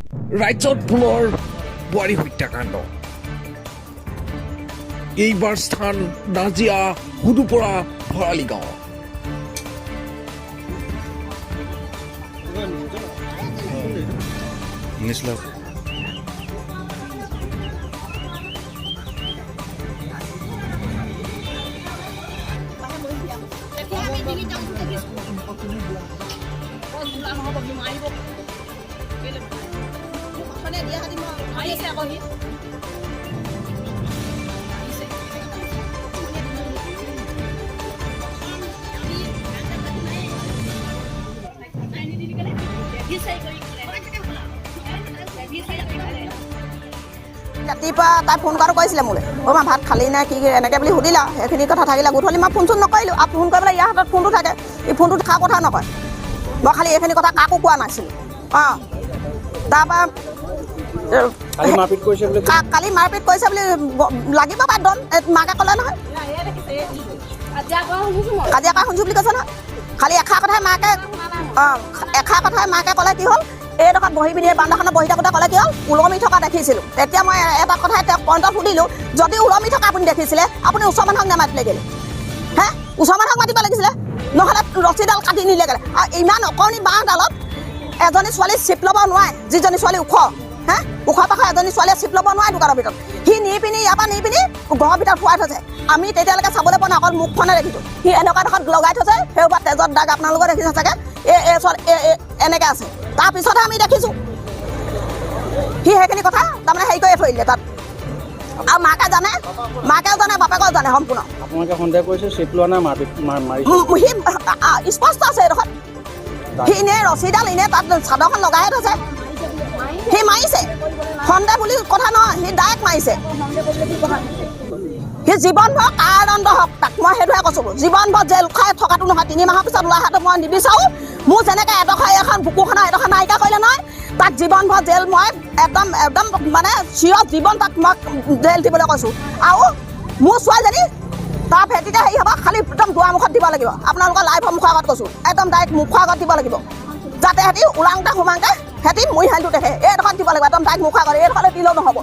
ৰাজ্যত পুনৰ বোৱাৰী হত্যাকাণ্ড। এইবাৰ স্থান নাজিৰা হুদুপৰা ভৰালী গাঁও। ৰাতিপুৱা তাই ফোন কৰাটো কৈছিলে মোলৈ, অ' মা ভাত খালি নাই কি এনেকৈ বুলি সুধিলা। সেইখিনি কথা থাকিলে গধূলি মই ফোন চোন নকৰিলোঁ আৰু ফোন কৰিবলৈ ইয়াৰ হাতত ফোনটো থাকে, এই ফোনটো খা কথা নকয়। মই খালি এইখিনি কথা কাকো কোৱা নাছিলোঁ। অঁ, তাৰপৰা কালি মাৰপিট কৰিছে বুলি, কালি মাৰপিট কৰিছে বুলি লাগিব পাই দন মাকে ক'লে নহয়, কাজিয়া কৰা শুনিছোঁ বুলি কৈছে নহয়। খালি এষাৰ কথাই মাকে, অঁ এষাৰ কথাই মাকে ক'লে কি হ'ল, এইডোখৰত বহি পিনি বান্দাখনত বহি থাকোঁতে ক'লে কি হ'ল, ওলমি থকা দেখিছিলোঁ। তেতিয়া মই এটা কথাই তেওঁক পইণ্টত সুধিলোঁ, যদি ওলমি থকা আপুনি দেখিছিলে আপুনি ওচৰ মানুহক নামাতিলে কেলৈ? হে, ওচৰ মানুহক মাতিব লাগিছিলে, নহ'লে ৰছীডাল কাটি নিলে কেলৈ? আৰু ইমান অকণি বাঁহডালত এজনী ছোৱালী চিপ ল'ব নোৱাৰে, যিজনী ছোৱালী ওখ, হে ওখ পাখ এজনী ছোৱালীয়ে চিপ ল'ব নোৱাৰে দোকানৰ ভিতৰত। সি নি পিনি ইয়াৰ পৰা নি পিনি ঘৰৰ ভিতৰত সোৱাই থৈছে। আমি তেতিয়ালৈকে চাবলৈ পোৱা নাই, অকল মুখখনে দেখিছোঁ। সি এনেকুৱা ডোখৰত লগাই থৈছে, সেইবোৰ তেজত দাগ আপোনালোকে দেখিছে চাগে, এই ছোৱালী এনেকৈ আছে। তাৰপিছতহে আমি দেখিছোঁ সি সেইখিনি কথা তাৰমানে হেৰি কৰিয়ে থৈ দিলে তাত। আৰু মাকে জানে, মাকেও জানে, বাপেকেও জানে সম্পূৰ্ণ। আপোনালোকে সন্দেহ কৰিছে চিপ লোৱা নাই, মাৰপিট মাৰিছে। সি স্পষ্ট আছে এইডোখৰত। সি এনেই ৰছীডাল এনেই তাত চাদৰখন লগাইহে থৈছে, সি মাৰিছে। সন্দেহ বুলি কথা নহয়, সি ডাইৰেক্ট মাৰিছে। সি জীৱনভৰ কাৰাদণ্ড হওক তাক, মই সেইটোহে কৈছোঁ। জীৱনভৰ জেল খাই থকাটো নহয়, 3 মাহৰ পিছত ওলাই অহাটো মই নিবিচাৰোঁ। মোৰ যেনেকৈ এডোখৰ এখন বুকুখনৰ এডোখৰ নাইকিয়া কৰিলে নহয়, তাক জীৱনভৰ জেল মই একদম একদম মানে চিৰ জীৱন তাক মই জেল দিবলৈ কৈছোঁ। আৰু মোৰ ছোৱালীজনী তাৰ ভেটিতে হেৰি হ'ব, খালি একদম দুৱাৰমুখত দিব লাগিব। আপোনালোকৰ লাইভৰ মুখৰ আগত কৈছোঁ, একদম ডাইৰেক্ট মুখৰ আগত দিব লাগিব, যাতে সিহঁতি ওলাওঁতে সোমাওঁতে সিহঁতি মূৰি হাঁহিটো দেখে। এইডোখৰত দিব লাগিব, একদম ডাইৰেক্ট মুখৰ আগত, এইডোখৰলৈ দিলেও নহ'ব।